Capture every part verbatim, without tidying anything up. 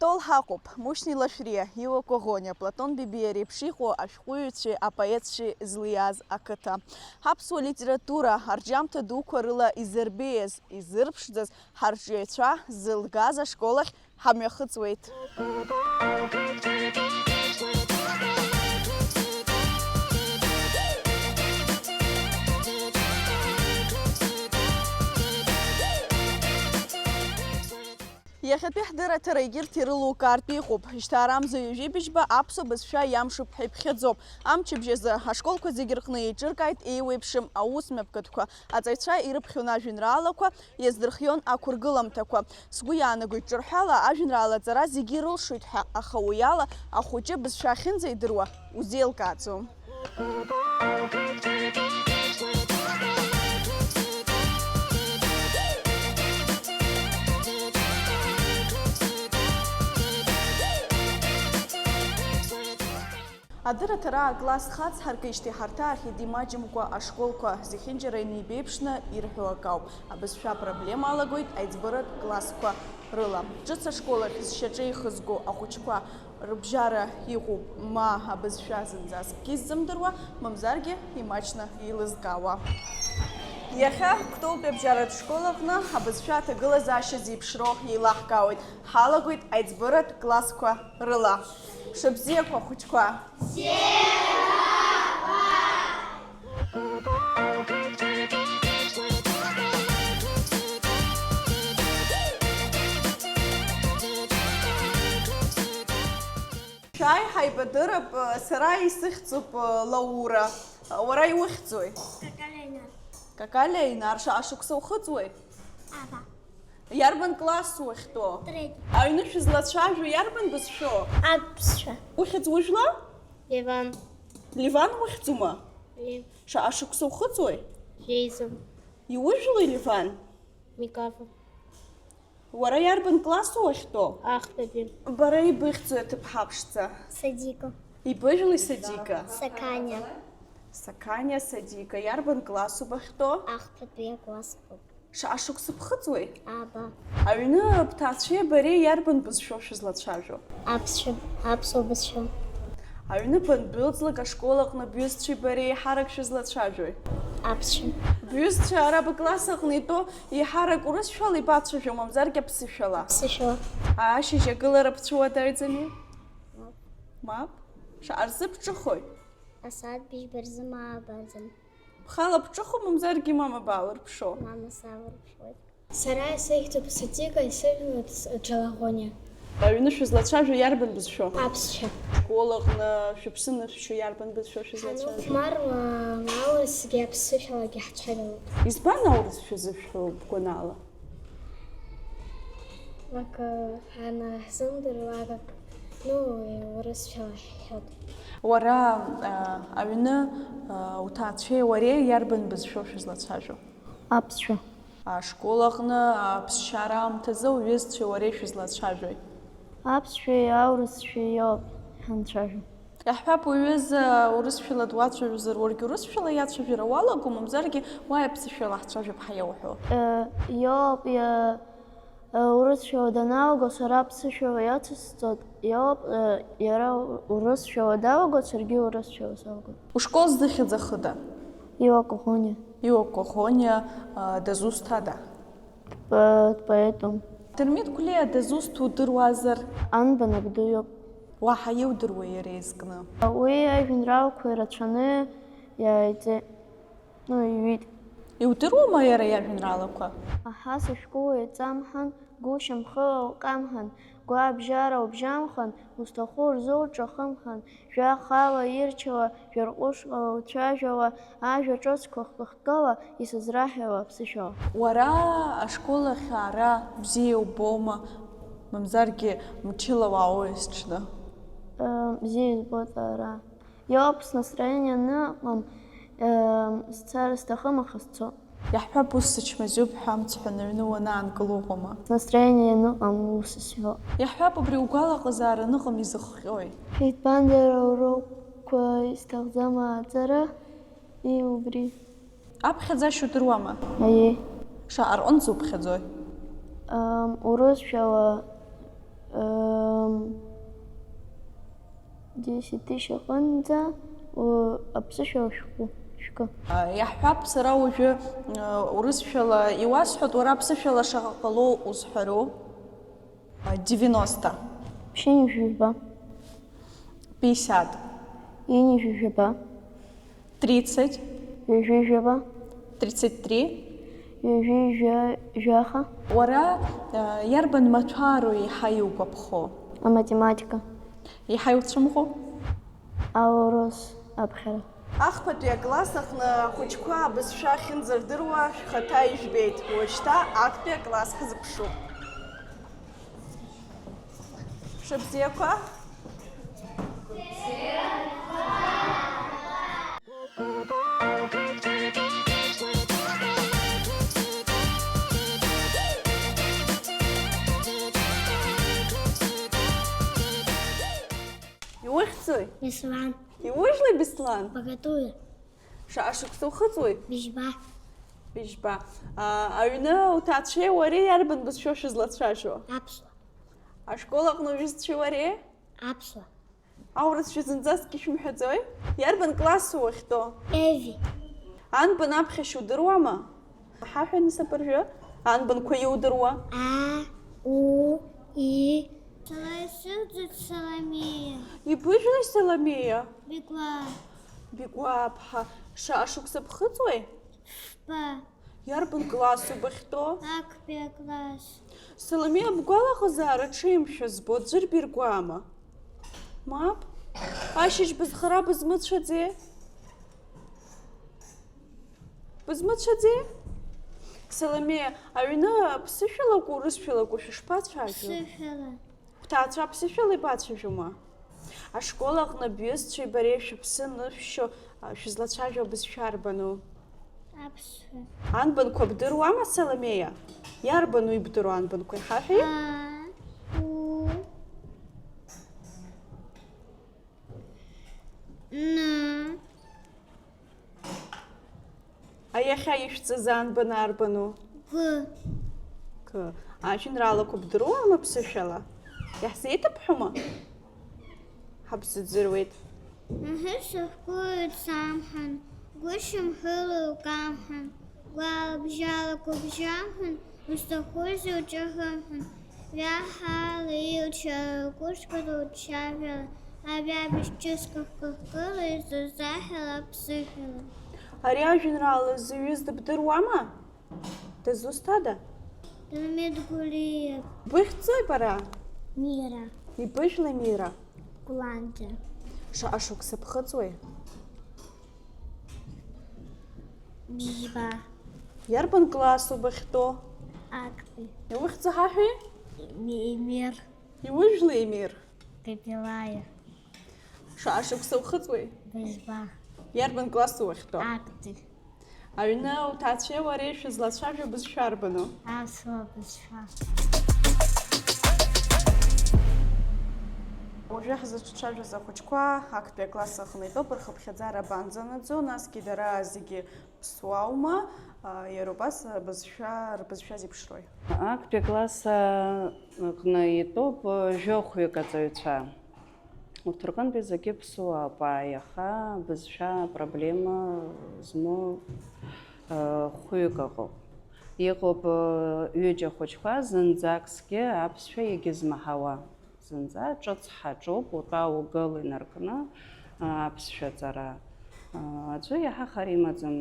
Ҳтол ҳаҟоуп, Мушьни Лашәриа, Иуа Коӷониа, Платон Бебиа реиԥш иҟоу ашәҟәыҩҩцәеи апоетцәеи злиааз ақыҭа. Ҳаԥсуа литература арҿиамҭа дуқәа рыла изырбеиаз, изырԥшӡаз ҳарҿиаҩцәа зылгаз ашкол ахь ҳамҩахыҵуеит. Иахьатәи ҳдырраҭара егьырҭ ирылукаартә иҟоуп. Жьҭаарамза ҩажәи быжьба аԥсуа бызшәа иамшуп ҳәа иԥхьаӡоуп. Амчыбжь азы ҳашколқәа зегьы рҟны еиҿыркааит еиуеиԥшым аусмҩаԥгатәқәа. Аҵаҩцәа ирыԥхьон ажәеинраалақәа, иаздырхион ақәыргыламҭақәа. Сгәы иаанагоит, ҿырҳәала ажәеинраала аҵара зегьы ирылшоит ҳәа, аха уи ала ахәыҷы бызшәа ахьынӡаидыруа узеилкааӡом. Адырраҭара акласс хацҳаркижьҭеи ҳарҭ аахь идимаҷымкәа ашколқәа зехьынџьара инеибеиԥшны ирҳәо акауп. Абызшәа апроблема алагоит аиҵбыратә классқәа рыла. Ҿыц ашкол ахь зшьаҿа ихызго ахәыҷқәа рыбжьара иҟоуп, ма абызшәа зынӡаск изымдыруа, мамзаргьы имаҷны еилызкаауа. Иахьа Кәтолтәи абжьаратә школ аҟны абызшәа аҭагылазаашьа зеиԥшроу еилаҳкаауеит. Ҳалагоит аиҵбыратә классқәа рыла. Мшыбзиақәа, ахәыҷқәа! Шәааи, ҳаибадырып, сара исыхьӡуп Лаура. Уара иухьӡуи? Какалиа Инар. Какалиа Инар, шаҟа шықәса ухыҵуеи? Аба. Иарбан класс уахьтәоу? Третий. Аҩны шәызлацәажәо иарбан бызшәоу? Аԥсшәа. Ухьӡ ужәла? Леван. Леван ухьӡума? Лев. Шаҟа шықәса ухыҵуеи? Ҩеиза. Иужәлои, Леван? Микафа. Уара иарбан класс уахьтәоу? Ахԥатәи. Бара ибыхьӡуи аҭыԥҳа ԥшӡа? Садика. Ибыжәлеи, Садика? Саканиа. Саканиа, Садика. Иарбан класс убахьтәоу? Ахԥатәи акласс. Шаҟа шықәса бхыҵуеи? Аба. Аҩны бҭаацәеи бареи иарбан бызшәоу шәызлацәажәо? Аԥсшәа, аԥсуа бызшәа. Аҩны бандәылҵлак, ашкол аҟны бҩызцәеи бареи еиҳарак шәызлацәажәои? Аԥсшәа. Бҩызцәа ара быкласс аҟны итәоу еиҳарак урысшәала ибацәажәо, мамзаргьы аԥсышәала? Аԥсышәала. Ашьыжь агылара бцәыуадаҩӡами? Мап. Мап? Шаҟа рзы бҿыхои? Асааҭ быжьба рзы ма абарҵан. Бхала бҿыхо, мамзаргьы мама баалырԥшо? Мама саалырԥшуеит. Сара исыхьӡуп Сатика, исыжәлоит Џьалагәониа. Аҩны шәызлацәажәо иарбан бызшәоу? Аԥсшәа. Школ аҟны шәыԥсы нышәшьо иарбан бызшәоу шәызлацәажәо? Ҳанықәмаруа аурысгьы аԥсышәалагьы ҳцәажәалоит. Избан аурыс шәызышәҳәо бгәанала? Акы анаҳзымдыруа, акак, ну, урысшәала ҳҳәоит. Уара, а, аҩны, а, уҭаацәеи уареи иарбан бызшәоу шәызлацәажәо? Аԥсшәа. Ашкол аҟны аԥсшьара аамҭазы уҩызцәеи уареи шәызлацәажәои? Аԥсшәеи аурысшәеи иоуп ҳанцәажәо. Иаҳҳәап, уҩыза урысшәала дуацәажәозар, уаргьы урысшәала иацәажәара уалаго, мамзаргьы уа аԥсышәала ҳцәажәап ҳәа иауҳәо? Э, иоуп, иа-, э, урысшәала даналго, сара аԥсышәала иацысҵоит, иоуп, э, иара урысшәала далго, саргьы урысшәала салгоит. Ушкол зыхьӡ ахыда? Иуа Коӷониа. Иуа Коӷониа, э, дызусҭада? По-, поэтому. Дырмит Гәлиа дызусҭоу удыруазар? Анбан абду иоуп. Уаҳа иудыруа иара изкны? Уи ажәеинраалақәа ирацәаны иааиҵеит, ну, иҩит. Иудыруама иара иажәеинраалақәа? Аҳа, сышәҟәыла иҵамҳан, гәышьамхыла лкамҳан, гәаабжьара убжьамхан, узҭаху рзы уҿахымҳан, жәа-хала ирчала, жәа-рҟәышла уцәажәала, ажәа ҿыцқәа хкы-хкыла исызраҳәала аԥсышәала. Уара ашкол ахь аара бзиа убома, мамзаргьы мчыла уаауеи есҽны? Э, бзиа избоит аара. Иоуп, снастроение аныҟам, э, сцар сҭахым, аха сцо. Иаҳҳәап, ус сычмазаҩуп ҳәа амцҳәан аҩны уанаанкыл уҟоума? Настроение аныҟам, ус исҳәо. Иаҳҳәап, убри угәалаҟазаара аныҟам изыхҟьои? Избанзар, аурокқәа исҭахӡам аҵара, и убри. Аԥхьаӡашьа удыруама? Аиеи. Шаҟа рҟынӡа уԥхьаӡои? Ам, урысшәала Ам, десять тысяч аҟынӡа, у, аԥсышәала шәҟәы, шәкы. Иаҳҳәап, сара уажәы урысшәала иуасҳәоит, уара аԥсышәала шаҟа ҟало узҳәару? Девяносто. Ԥшьынҩажәи жәба. Пятьдесят. Ҩынҩажәи жәаба. Тридцать. Ҩажәи жәаба. Тридцать три. Ҩажәи жәа-, жәаха. Уара иарбан маҭәару еиҳа иугәаԥхо? Аматематика. Еиҳа иуцәымӷу? Аурыс аԥхьара. Ахԥатәи акласс аҟны ахәыҷқәа абызшәа ахьынӡардыруа шәхаҭа ижәбеит, уажәшьҭа актәи акласс ҳзыԥшуп. Шыбзиақәа! Иухьӡои? Беслан. Иужәлеи, Беслан? Багатуи. Шаҟа шықәса ухыҵуеи? Быжьба. Быжьба. А, аҩны уҭаацәеи уареи иарбан бызшәоу шәызлацәажәо? Аԥсуа. Ашкол аҟны уҩызцәеи уареи? Аԥсуа. Аурысшәа зынӡаскгьы шәымҳәаӡои? Иарбан классу уахьтәоу? Еви. Анбан аԥхьашьа удыруама? Ҳаҳәа, Анисса, абыржәы анбанқәа иудыруа? А, У, И. Сара исылҵит Саламиа. Ибыжәлеи, Саламиа? Бигәаа. Бигәааԥҳа, шаҟа шықәса бхыҵуеи? Ба. Иарбан классу бахьтәоу? Актәи акласс. Саламиа, бгәалаҟазаара ҽеимшәа збо аӡәыр биргәаама? Мап. Ашьыжь бызхара бызмыцәаӡеи? Бызмыцәаӡеи? Саламиа, аҩны ԥсышәалакәу, урысшәалакәу шәышԥацәажәо? Ԥсышәала. Бҭаацәа ԥсышәала ибацәажәома? Ашкол аҟны бҩызцәеи бареи шәыԥсы анышәшьо, а, шәызлацәажәо абызшәа арбану? Аԥсшәа. Анбанқәа бдыруама, Саламеиа? Иарбану ибдыруа анбанқәа, иҳаҳәеи? А, У, Н, А иахьа ишәҵаз анбан арбану? Г. Г. Ажәеинраалақәа бдыруама ԥсышәала? Иаҳзеиҭабҳәома? Ҳабзыӡырҩуеит. Аҳәса шәгәы самҳәан, гәышьамхыла укамҳан, гәалабжьала гәыбжьамҳан, узҭахузеи уҿаҳәымҳәан, ҩаҳала илшара, кәышкәада уцәажәара, абри абжь ҿыцк хкы-хкыла изузаҳәала аԥсышәала. Ари ажәеинраала зыҩыз дыбдыруама? Дызусҭада? Дырмит Гәлиев. Быхьӡои бара? Мира. Ибыжәлеи, Мира? Гәланӡа. Шаҟа шықәса бхыҵуеи? Бжьба. Иарбан классу бахьтәоу? Актәи. Иухьӡу ҳаҳәеи? Ми-, Мир. Иужәлеи, Мир? Капилаев. Шаҟа шықәса ухыҵуеи? Быжьба. Иарбан классу уахьтәоу? Актәи. Аҩны уҭаацәеи уареи шәызлацәажәо бызшәа арбану? Аԥсуа бызшәа. Уажәы ҳзыҿцәажәоз ахәыҷқәа актәи акласс аҟны итәоуп, рхыԥхьаӡара абанӡанаӡо, насгьы дара зегьы ԥсуаума, а, иара убас абызшәа, рбызшәа зеиԥшрои? Актәи акласс аҟны итәоуп жәохәҩык аҵаҩцәа. Урҭ рҟынтәи зегьы ԥсуа ауп, аиаха бызшәа апроблема змоу, э, хәҩык ыҟоуп. Иҟоуп, э, ҩыџьа хәыҷқәа зынӡакгьы аԥсшәа егьызмаҳауа. Зынӡа ҿыц ҳаҿуп, утәа угыл инаркны, э, аԥсшәа аҵара. Э, аӡәы иаҳахар имаӡам,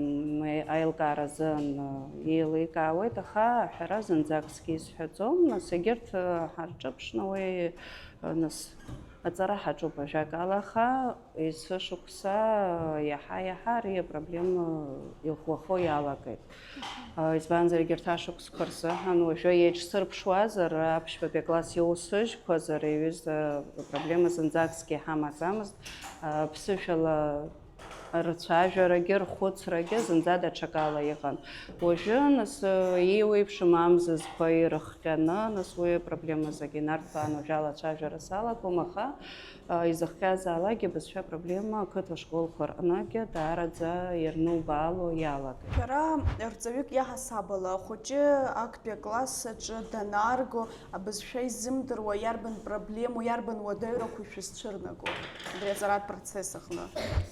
аилкаара азын, э, еиликаауеит, аха аҳәара зынӡакгьы исҳәаӡом, нас егьырҭ, э, ҳарҿыԥшны уи, э, нас Аҵара ҳаҿуп ажәакала, аха есышықәса са иаҳа-иаҳа ари апроблема иӷәӷәахо иалагеит. Избанзар, егьырҭ ашықәсқәа рзыҳәан уажәы еиҿсырԥшуазар, аԥшьбатәи акласс иусыжьқәазар, иҩыза апроблема зынӡакгьы иҳамаӡамызт, ԥсышәала Рцәажәарагьы, рхәыцрагьы зынӡа даҽакала иҟан. Уажәы, нас, еиуеиԥшым амзызқәа ирыхҟьаны, нас, уи апроблема зегьы инарҭбаан, уажәы алацәажәара салагом, аха, а, изыхҟьазаалакгьы абызшәа апроблема ақыҭа школқәа рҟынгьы даараӡа ирнубаало иалагеит. Шәара рҵаҩык иаҳасабала ахәыҷы актәи акласс аҿы данаарго, абызшәа изымдыруа иарбан проблемоу, иарбан уадаҩрақәоу шәызцәырнаго абри аҵаратә процесс аҟны?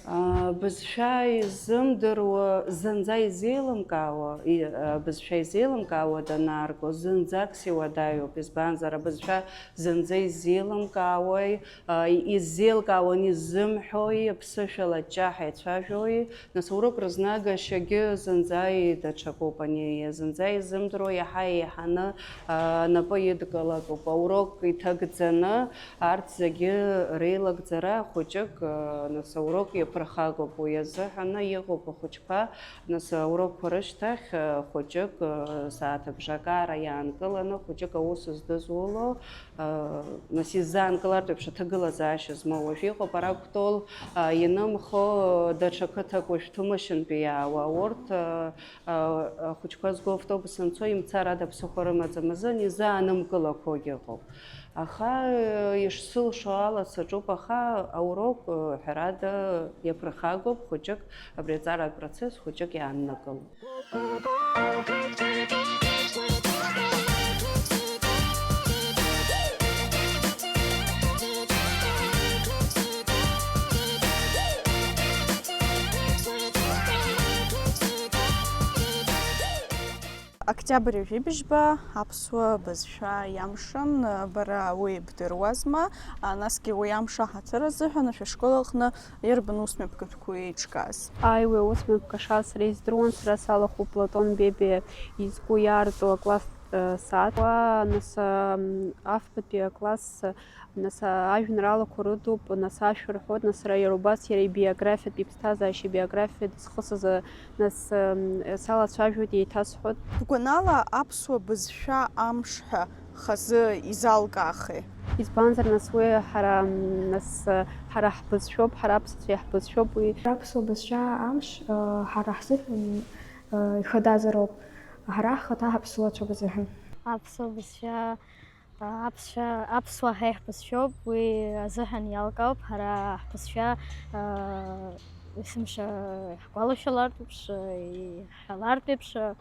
Абызшәа изымдыруа, зынӡа изеилымкаауа, и-, абызшәа изеилымкаауа данаарго, зынӡакс иуадаҩуп, избанзар, абызшәа зынӡа изеилымкаауеи, а, изеилкаауан иззымҳәои, аԥсышәала ҷҷаҳәа ицәажәои, Нас аурок рызнагашьагьы зынӡа даҽакуп, ани зынӡа изымдыруа иаҳа еиҳаны, а, напы идкылатәуп. Аурок иҭагӡаны арҭ зегьы реилагӡара хәыҷык, а, нас аурок иаԥырхагоуп. Уи азыҳәаны иҟоуп ахәыҷқәа, нас аурокқәа рышьҭахь, а, хәыҷык, а, сааҭыбжакаара иаанкыланы хәыҷык аус здызуло, нас иззаанкылартә еиԥш аҭагылазаашьа змоу уажә иҟоуп, ара Кәтол, а, ианымхо, даҽа қыҭак уажә Ҭамышьынтәи иаауа, урҭ, а, а, ахәыҷқәа зго автобус анцо имцар ада ԥсыхәа рымаӡам азын изаанымгылақәогьы ыҟоуп. Аха, а, ишсылшо ала саҿуп, аха аурок, а, ҳәарада, иаԥырхагоуп, хәыҷык абри аҵаратә процесс хәыҷык иааннакылоит. Октиабр ҩажәи быжьба аԥсуа бызшәа иамшын, бара уи бдыруазма? Насгьы уи амш аҳаҭыр азыҳәан шәышкол аҟны иарбан усмҩаԥгатәқәоу еиҿкааз? Ааи, уи аусмҩаԥгашаз сара издыруан, сара салахәуп Платон Бебиа изку иаарту акласстә, э, сааҭ. Уа, нас, ам, афбатәи акласс, нас, а, ажәеинраалақәа рыдуп, нас ашәа рҳәоит, нас сара иара убас иара ибиографиатә, иԥсҭазаашьа, ибиографиа дызхысыз, а, нас, ам, салацәажәоит, еиҭасҳәоит. Бгәанала аԥсуа бызшәа амш ҳәа хазы изалкаахеи? Избанзар, нас, уи ҳара, м, нас, ҳара ҳбызшәоуп, ҳара аԥсацәа иаҳбызшәоуп уи. Аԥсуа бызшәа амш, э, ҳара ҳзыҳәан, э, ихадазароуп, ҳара ҳхаҭа ҳаԥсуацәоуп азыҳәан. Аԥсуа бызшәа, э, аԥсшәа, аԥсуаа ҳәа иаҳбызшәоуп, уи азыҳәан иалкаауп, ҳара ҳбызшәа, э, есымша иаҳгәалашәалартә еиԥш, э, иҳәалартә еиԥш, э,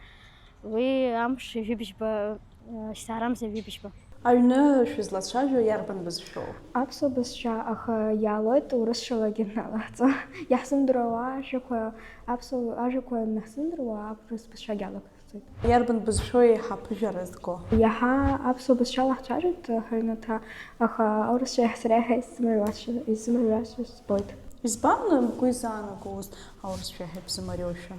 уи амш ҩажәи быжьба, э, шьҭаарамза ҩажәи быжьба. Аҩны шәызлацәажәо иарбан бызшәоу? Аԥсуа бызшәа, аха иаалоит урысшәалагьы налаҳҵо. Иаҳзымдыруа ажәақәа, аԥсуа ажәақәа наҳзымдыруа, аурыс бызшәагьы алаҳҵоит. Иарбан бызшәоу еиҳа аԥыжәара зго? Иаҳа аԥсуа бызшәала ҳцәажәоит ҳаҩнаҭа, аха аурысшәа сара иаҳа исзымариашәа, исзымариашәа збоит. Избан бгәы изаанагоз аурысшәа еиҳа ибзымариоушәа?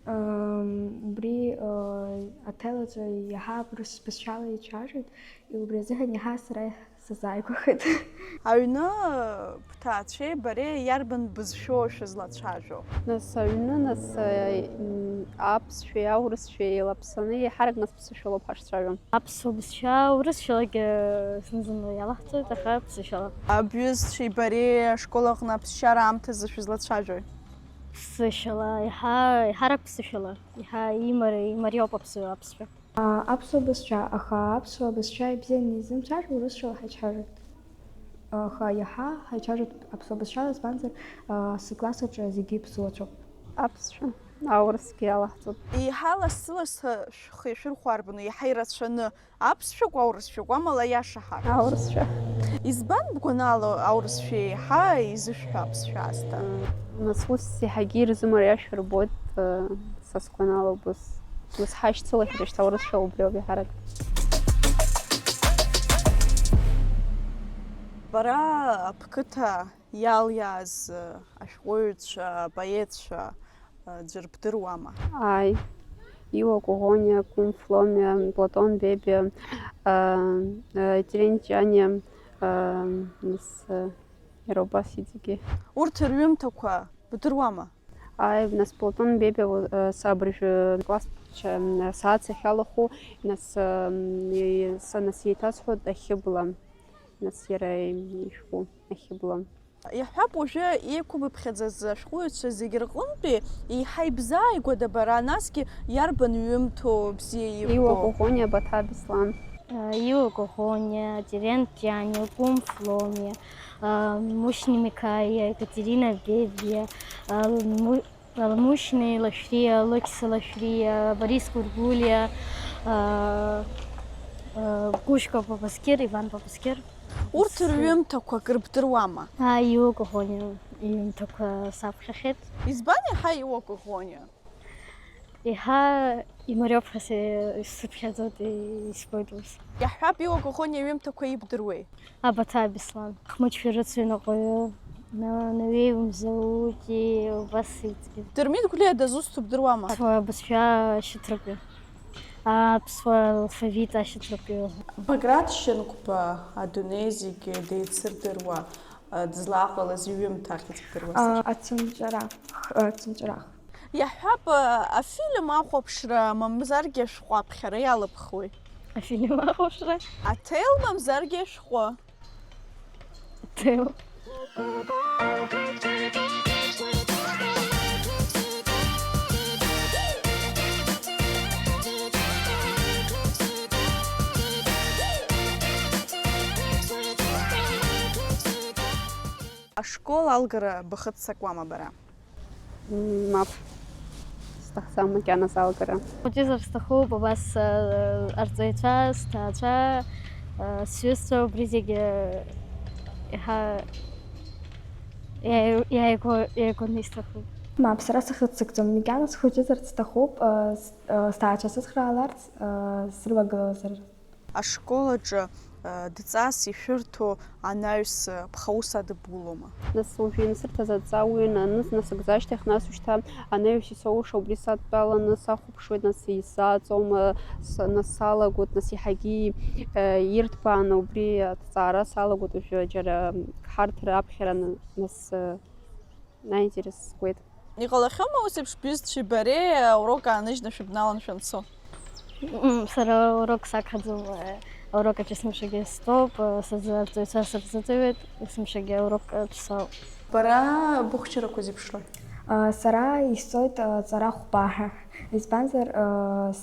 Ам, убри, а, аҭел аҿы иаҳа аурыс бызшәала ицәажәоит, убри азыҳәан иаҳа сара сазааигәахеит. Аҩны бҭаацәеи бареи иарбан бызшәоу шәызлацәажәо? Нас аҩны, нас, а, м, аԥсшәеи аурысшәеи еилаԥсаны еиҳарак нас ԥсышәалоуп ҳашцәажәо. Аԥсуа бызшәа урысшәалагьы зны-зынла иалаҳҵоит, аха ԥсышәала. Бҩызцәеи бареи ашкол аҟны аԥсшьара аамҭазы шәызлацәажәои? Ԥсышәала, иаҳа, еиҳарак ԥсышәала, иаҳа имари-, имариоуп аԥсы-, аԥсшәа. А, аԥсуа бызшәа, аха аԥсуа бызшәа ибзианы изымцәажәо урысшәала ҳаицәажәоит. Аха иаҳа ҳаицәажәоит аԥсуа бызшәала, избанзар, а, сыкласс аҿы зегьы ԥсуацәоуп. Аԥсшәа, аурысгьы иалаҳҵоит. Еиҳа лассы-лассы шәхы ишәырхәо арбану, еиҳа ирацәаны? Аԥсшәақәа, аурысшәақәа, амала иашаҳар? Аурысшәа. Избан бгәанала аурысшәа еиҳа изышәҳәо аԥсшәа аасҭа? Нас ус иаҳагьы ирзымариашәа рбоит, э, са сгәанала убыс. Нас ҳашьцылахьеит шьҭа аурысшәа убриоуп иаҳарак. Бара абқыҭа иалиааз, э, ашәҟәыҩҩцәа, апоетцәа, э, ӡәыр бдыруама? Ааи. Иуа Коӷониа, Кәым Фломиа, Платон Бебиа, э, э, Терент Ҷаниа, э, нас, э, иара убас иҵегьы. Урҭ рҩымҭақәа бдыруама? Ааи, нас Платон Бебиа, э, са абыржәы классча, э, сааҭ сахьалахәу, нас, э, и-, са нас еиҭасҳәоит Ахьыбла, нас иара ишәҟәы Ахьыбла. Иаҳҳәап, уажәы еиқәымыԥхьаӡаз ашәҟәыҩҩцәа зегьы рҟынтәи еиҳа ибзааигәада бара, насгьы иарбан ҩымҭоу бзиа иббо? Иуа Коӷониа Баҭа Беслан. Иуа Коӷониа, Терент Ҷаниа, Кәым Фломиа, Мушьни Микаиа, Екатерина Бебиа, Алму- Алмушьни Лашәриа, Лықьса Лашәриа, Борис Гәыргәлиа, Гәышько Папасқьыр, Иван Папасқььыр. Урҭ рҩымҭақәа акыр бдыруама? Ааи, Иуа Коӷониа иҩымҭақәа саԥхьахьеит. Избан иаҳа Иуа Коӷониа? Еиҳа имариоуп ҳәа се- исыԥхьаӡоит, исбоит ус. Иаҳҳәап, Иуа Коӷониа иҩымҭақәа ибдыруеи? Абаҭаа Беслан, Хмыҷ шәарыцаҩ наҟәаҩы, Нанеи Мзаути, убас иҵегьы. Дырмит Гәлиа дызусҭоу бдыруама? Аԥсуа бызшәа ашьаҭрақәа, аԥсуа алфавит ашьаҭрақәа. Баграт Шьынқәба адунеи зегьы деицырдыруа, дызлаҟалаз иҩымҭа ахьӡ бдыруазар? Ацынҵәарах, ацынҵәарах. Иаҳҳәап, афильм ахәаԥшра мамзаргьы ашәҟәы аԥхьара иалыԥхуеи? Афильм ахәаԥшра? Аҭел мамзаргьы ашәҟәы? Аҭел. Ашкол алгара бахыццакуама бара? Мап, сҭахӡам макьана салгара. Хәыҷызар сҭахуп, абас арҵаҩцәа, сҭаацәа, сҩызцәа, убри зегьы еиҳа иааигәаны исҭахуп. Мап, сара сахыццакӡом, макьана схәыҷызарц сҭахуп, сҭаацәа сыцхрааларц, срылагылазар. Ашкол аҿы дҵас ишәырҭо анаҩс ԥхаус адыбулома? Нас уажәы иансырҭаз адҵа уҩны анызна сыгӡа ашьҭахь, нас ушьҭа анаҩс исоуша убри садтәаланы сахәаԥшуеит, нас исзааӡома, нас салагоит, нас иаҳагьы ирҭбааны убри аҭҵаара салагоит уажәы џьара ҳарҭ раԥхьараны, нас. Аинтерес згуеит. Иҟалахьоума ус еиԥш бҩызцәеи бареи аурок ааныжьны шәыбналан шәанцо? Сара урок сагхаӡом, аурок аҿы есымшагьы стәоуп, сызы арҵаҩцәа сырзыӡырҩуеит, есымшагьы аурок аҿы соуп. Бара быхәҷарақәа зеиԥшрои? Сара исҵоит ҵара хәба ҳәа, избанзар,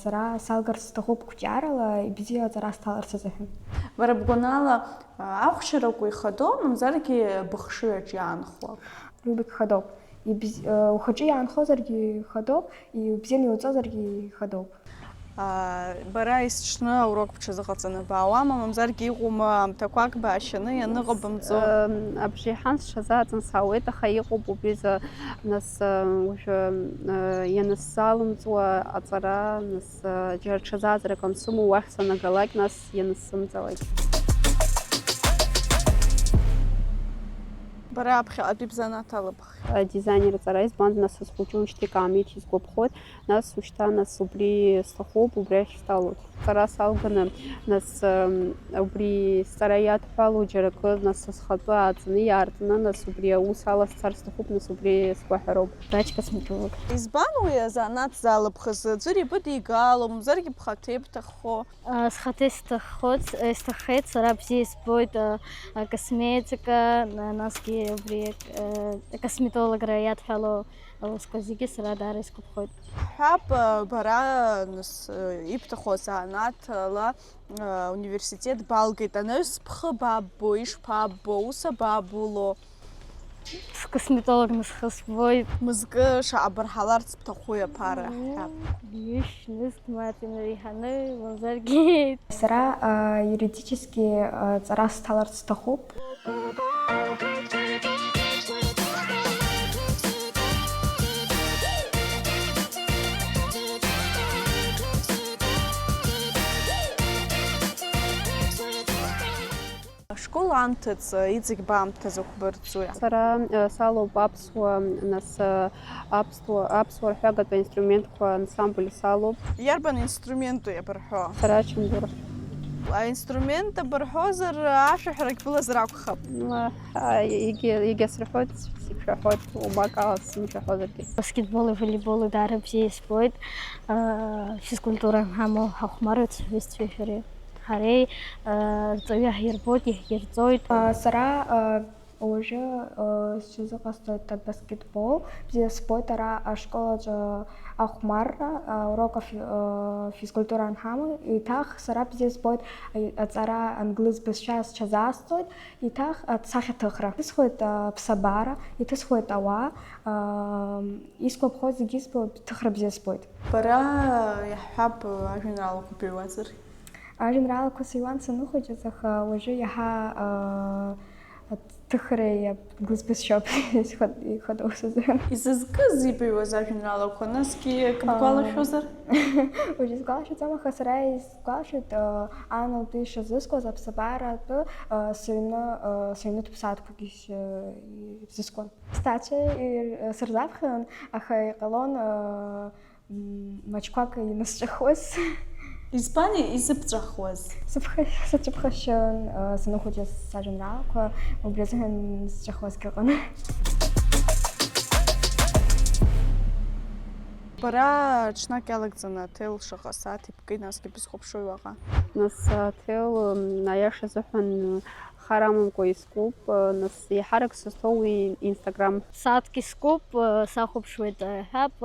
сара салгарц сҭахуп қәҿиарала, ибзиа аҵара сҭаларц азыҳәан. Бара бгәанала, ахәҷарақәа ихадоу, мамзаргьы быхшыҩ аҿы иаанхо? Уигь хадоуп. Ибз-, э, ухаҿы иаанхозаргьы хадоуп, ибзианы иуҵозаргьы хадоуп. Бара есҽны аурок бҽазыҟаҵаны баауама, мамзаргьы иҟоума аамҭақәак баашьаны ианыҟабымҵо? Абжеиҳан сҽазааӡан саауеит, аха иҟоуп убри азы, нас, уажәы, ианысзалымҵуа аҵара, нас, џьара ҽазааӡарак ансымоу уахь санагалак, нас ианысзымҵалак. Бара аԥхьаҟатәи бзанааҭ алабхи? Адизайнер аҵара, избанзар, нас сызхәыҷу ишьҭеикаамеит ҳәа сгәаԥхоит, нас ушьҭа, нас убри сҭахуп, убри ахь сҭалоит. Сара салганы, нас, м, убри сҵара иадҳәалоу џьара акы, нас схатәы ааҵны иаартны, нас убри аус ала сцар сҭахуп, нас убри сгәаҳәароуп. Врач-косметолог. Избан уи азанааҭ залыбхыз? Аӡәыр ибыдигалом, мамзаргьы бхаҭа ибҭаххо? Схаҭа исҭаххоит, исҭаххеит, сара бзиа избоит акосметика, насгьы убри акосметологра иадҳәалоу аусқәа зегьы сара даара исгәаԥхоит. Ҳҳәап, бара, нас, ибҭаху азанааҭ ала ауниверситет балгеит, анаҩс бхы баббо, ишԥаббо, аус абабуло? Скосметологны схы збоит. Мызкы шаҟа бырҳаларц бҭахуи аԥара ҳҳәап? Ҩышә, нызқь, мап инреиҳаны, мамзаргьы. Сара юридически ҵара сҭаларц сҭахуп. Ашкол анҭыҵ иҵегь баамҭазы қәбырҵуи? Сара, э, салоуп аԥсуа, нас, э, аԥсуа, аԥсуа рҳәагатә аинструментқәа ансамбль салоуп. Иарбан инструменту иабырҳәо? Сара ачамгәыр. Аинструмент абырҳәозар, ашәаҳәарагь былазар акәхап. Ма, а, егьа, егьа сырҳәоит, сиқәшәахоит, убак ала сымшәахозаргьы. Баскетболи волейболи даара бзиа избоит. Физкультура ҳамоу ҳахәмаруеит сҩызцәеи ҳареи. Ҳареи, э, рҵаҩы ҳирбоит, иаҳирҵоит. Сара, э, Уажәы, э, сҽазыҟасҵоит абаскетбол. Бзиа збоит ара ашколаҿы ахәмарра, аурок афи-, э, физкультура анҳамоу. Еиҭах сара бзиа збоит, э, аҵара англыз бызшәа сҽазаасҵоит. Еиҭах асахьаҭыхра. Иҭысхуеит аԥсабара, иҭысхуеит ауаа. Э, исгәаԥхо зегьы збо-, ҭыхра бзиа збоит. Бара иаҳҳәап, ажәеинраалақәа быҩуазар? Ажәеинраалақәа сыҩуан саныхәыҷыз, аха уажәы иаҳа, э, аҭыхреи абгызбызшьоуп ихадоу сызыҳәан. Изызкыз ибыҩуаз ажәеинраалақәа, насгьы акы бгәалашәозар? Уажә исгәалашәаӡом, аха сара исгәалашәоит, э, ан лтәы ишазыскуаз аԥсабаратәы, э, сыҩны, э, сыҩнытә ԥсаатәқәагьы ш-, э, ирзыскуан. Сҭаацәа ир-, сырзаԥхьон, аха иҟалон, э, М, маҷқәак инысҵәахуаз. Избан изыбҵәахуаз? Сыԥха-, сыцәыԥхашьон, э, саныхәыҷыз сажәеинраалақәа, убри азыҳәан зҵәахуазгьы ыҟан. Бара ҽнак иалагӡаны аҭел шаҟа сааҭ ибкит, насгьы бызхәаԥшуеи уаҟа? Нас аҭел, м, аиаша азыҳәан, хар амамкәа искуп, нас еиҳарак сызҭоу уи Instagram. Сааҭк искуп, сахәаԥшуеит, ҳәап,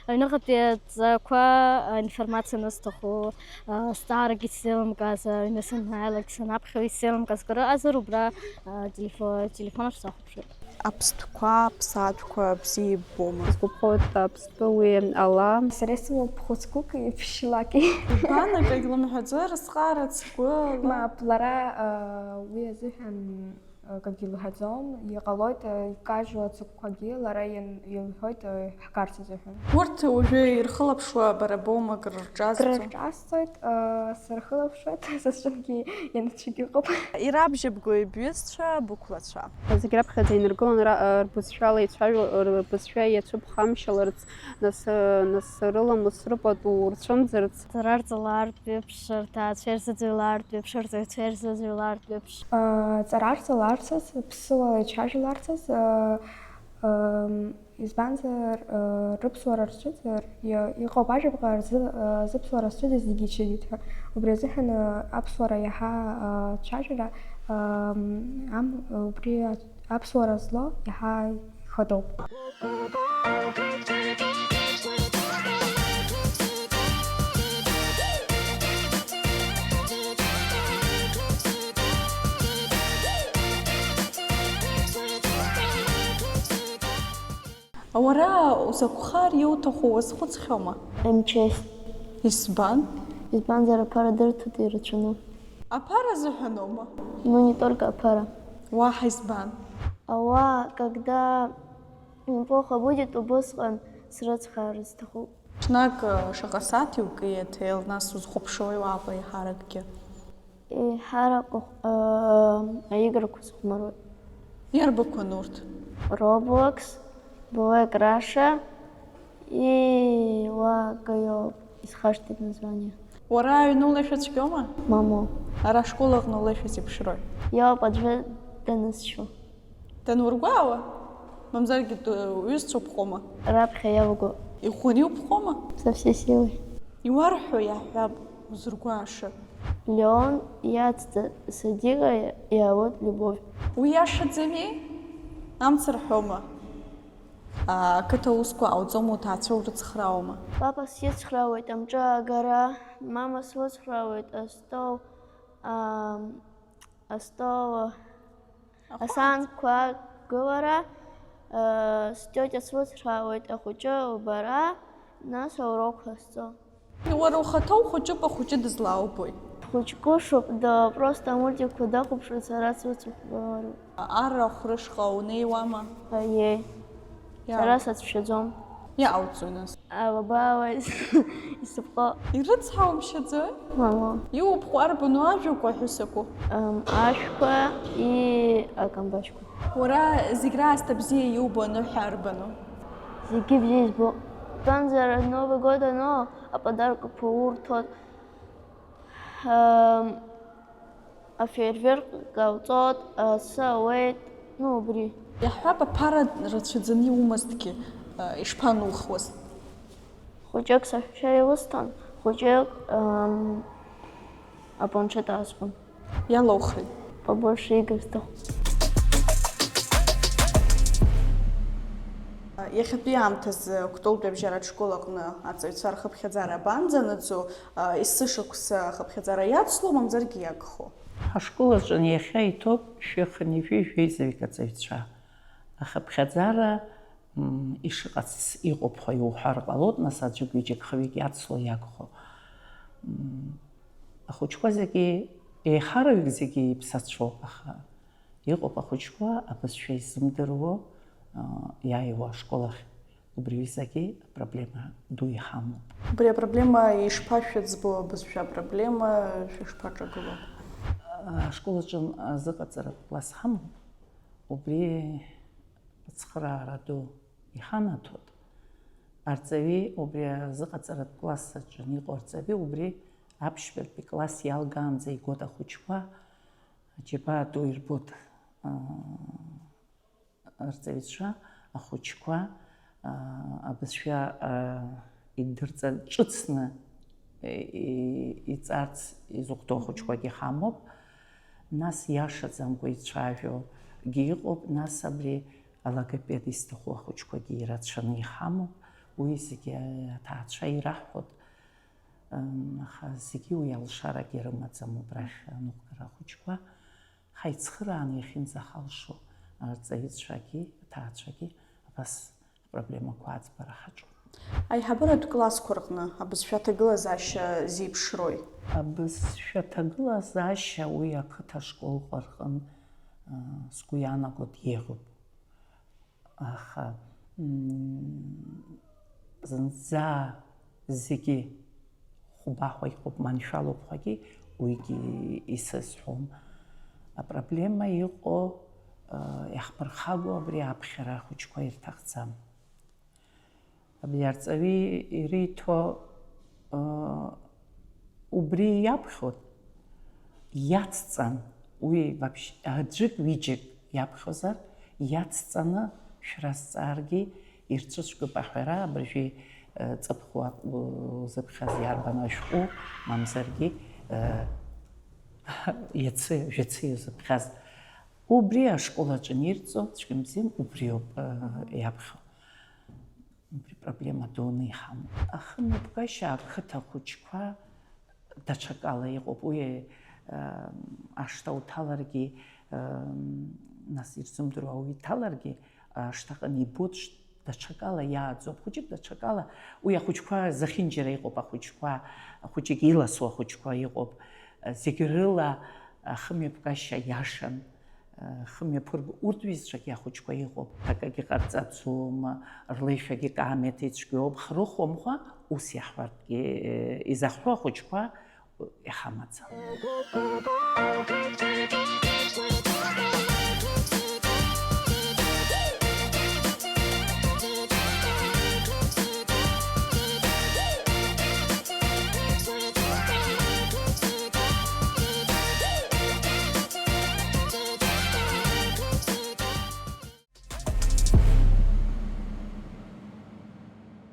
аҩныҟатәи адҵақәа, аинформациа анысҭаху, зҵаарак исзеилымкааз, аҩны санааилак санаԥхьо исзеилымкааз кыр ыҟазар, убра, телефо-, телефон аҿы сахәаԥшуеит. Аԥстәқәа, аԥсаатәқәа бзиа иббома? Сгәаԥхоит аԥстәы уи ала. Сара исымоуп хәыцкуки ԥшьлаки. Ибан, акагь лымҳәаӡои, рызхара цгәыла? Мап, лара, уи азыҳәан акгьы лҳәаӡом, иҟалоит, икажьу ацыгәқәагьы лара иан-, илҳәоит, ҳгарц азыҳәан. Урҭ уажәы ирхылаԥшуа бара боума, акрырҿазҵо? Крырҿасҵоит, сырхылаԥшуеит, сасцәангьы ианцәагьы ыҟоуп. Ирабжьыбгои бҩызцәа, бықәлацәа? Зегь раԥхьаӡа инаргылон ра-, рбызшәала ицәажәо, рбызшәа иацәыԥхамшьаларц, нас, нас рыламыс рыпату рцәымӡырц. Ҵара рҵалартә еиԥш, рҭаацәа ирзаӡырҩлартә еиԥш, рҵаҩцәа ирзаӡырҩлартә еиԥш. Ҵара рҵаларцаз, ԥсыуала ицәажәаларцаз, ы, ы, избанзар, ы, рыԥсуара рцәыӡыр, и-, иҟоуп ажәаԥҟа рзы-, ы, зыԥсуара зцәыӡыз зегьы ицәыӡит ҳәа. Убри азыҳәан, ы, аԥсуара иаҳа, ы, цәажәара, ы, ам-, убри аԥсуара злоу иаҳа ихадоуп. Уара узакә хар иуҭаху уазхәыцхьоума? М Ч С. Избан? Избанзар, аԥара дырҭоит ирацәаны. Аԥара азыҳәаноума? Ну, не только аԥара. Уаҳа избан? Ауаа, когда им плохо будет, убысҟан срыцхраар сҭахуп. Ҽнак, э, шаҟа сааҭ иукит аҭел, нас узхәаԥшуеи уаҟа еиҳаракгьы? Еиҳарак, э, аиграқәа сыхәмаруеит. Иарбақәан урҭ? Roblox, Black Russia и уа акы иоуп, исхашҭит название. Уара аҩны улеишәа цәгьоума? Мамоу. Ара ашкол аҟны улеишәа зеиԥшрои? Иоуп аӡәы данысшьо. Данургәаауа? Мамзаргьы ду-, уҩызцәа уԥхома? Раԥхьа иавго. Иӷәӷәаны иуԥхома? Со всей силой. Иуарҳәо иаҳҳәап, узыргәааша. Леон иацҵа Садига иаауеит Любовь. Уи иашаӡами? Амц рҳәома? А, ақыҭа усқәа ҟауҵома, уҭаацәа урыцхраауама? Папа сицхраауеит амҿы агара, мама слыцхраауеит астол, ам, астол, асаанқәа агылара, а, стиотиа слыцхраауеит ахәыҷы лбара, нас аурокқәа сҵо. Уара ухаҭа ухәыҷуп, ахәыҷы дызлаубои? Хәыҷ кушоуп, да, просто амультикқәа дахәаԥшуеит, сара срыцхраауеит. Арра ахәрышҟа унеиуама? Аиеи. Иа- Сара сацәшәаӡом. Иаауҵои нас? Алабаауеит исыԥҟо. Ирыцҳаумшьаӡои? Мамоу. Иубху арбану ажәақәа аҳәысақәа? Ам, ашәқәа и акамбашьқәа. Уара зегь раасҭа бзиа иубо аныҳәа арбану? Зегьы бзиа избо. Избанзар, Новый год аноо, аподаркақәа урҭоит. Ам, афейерверк ҟауҵоит, асы ауеит, ну, убри. Иаҳҳәап, аԥара рацәаӡаны иумазҭгьы, а, ишԥанухуаз? Хәыҷык саҳәшьа илысҭон, хәыҷык, ам, апланшет аасхәон. Иалоухи? Побольше игр сҭахуп. Иахьатәи аамҭазы Кәтолтәи абжьаратә школ аҟны арҵаҩцәа рхыԥхьаӡара абанӡанаӡо, а, есышықәса ахыԥхьаӡара иацло, мамзаргьы иагхо? Ҳашкол аҿы иахьа иҭоуп шәи хынҩажәи жәеизаҩык аҵаҩцәа. Ахыԥхьаӡара, м, ишыҟац иҟоуп ҳәа иуҳәар ҟалоит, нас аӡәык-ҩыџьак-хҩык иацло иагхо. М, ахәыҷқәа зегьы, еиҳараҩык зегьы иԥсацәоуп, аха иҟоуп ахәыҷқәа абызшәа изымдыруа, а, иааиуа ашкол ахь. Убри ҩызагьы апроблема ду иҳамоуп. Убри апроблема ишԥашәыӡбо, абызшәа апроблема шәышԥаҿагыло? Ашкол аҿы азыҟаҵаратә класс ҳамоуп, убри ацхыраара ду иҳанаҭоит. Арҵаҩи убри азыҟаҵаратә класс аҿы иҟоу арҵаҩи убри аԥшьбатәи класс иалгаанӡа игоит ахәыҷқәа, аџьабаа ду ирбоит, аа, арҵаҩцәа, ахәыҷқәа, аа, абызшәа, аа, идырҵа-, ҿыцны, и-, и-, иҵарц изыхәҭоу ахәыҷқәагьы ҳамоуп. Нас иашаӡамкәа ицәажәогьы ыҟоуп, нас абри алогопед изҭаху ахәыҷқәагьы ирацәаны иҳамоуп. Уи зегьы аҭаацәа ираҳҳәоит, м, аха зегьы уи алшарагьы рымаӡам убрахь аныҟәгара ахәыҷқәа. Ҳаицхырааны иахьынӡаҳалшо арҵаҩцәагьы, аҭаацәагьы абас апроблемақәа аӡбара ҳаҿуп. Аиҳабыратә классқәа рҟны абызшәа аҭагылазаашьа зеиԥшрои? Абызшәа аҭагылазаашьа уи ақыҭа ашколқәа рҟын, а, сгәы иаанагоит, еиӷьуп. Аха, м, зынӡа зегьы хәбаҳәа иҟоуп, маншәалоуп ҳәагьы уигьы исызҳәом. Апроблема иҟоу, а, иаҳԥырхагоу абри аԥхьара ахәыҷқәа ирҭахӡам. Абри арҵаҩы ириҭо, а, убри иаԥхьоит, иацҵан, уи вообще аӡәык-ҩыџьак иаԥхьозар, иацҵаны шәразҵааргьы ирцәыцәгьоуп аҳәара, абыржәы, э, ҵыԥх уа-, узыԥхьаз иарбан ашәҟәу, мамзаргьы, э, иацы, жәацы иузыԥхьаз. Убри ашкол аҿы ирҵо, цәгьамзиам, убриоуп, э, иаԥхьо. Убри проблема дуны иҳамоуп. Ахымҩаԥгашьа ақыҭа хәыҷқәа даҽакала иҟоуп. Уи, э, ашҭа уҭаларгьы, э, нас ирзымдыруа ауаҩы иҭаларгьы, ашҭаҟны ибоит ш-, даҽакала иааӡоуп. Хәыҷык даҽакала, уи ахәыҷқәа зехьынџьара иҟоуп, ахәыҷқәа, ахәыҷык иласу ахәыҷқәа иҟоуп. Зегь рыла ахымҩаԥгашьа иашан. Хымҩаԥырго урҭ ҩызцәагьы ахәыҷқәа иҟоуп, акагьы ҟарҵаӡом, рлеишәагьы каамеҭ ицәгьоуп, хрыхәымхәа ус иаҳҳәартәгьы, изаҳҳәо ахәыҷқәа иҳамаӡам.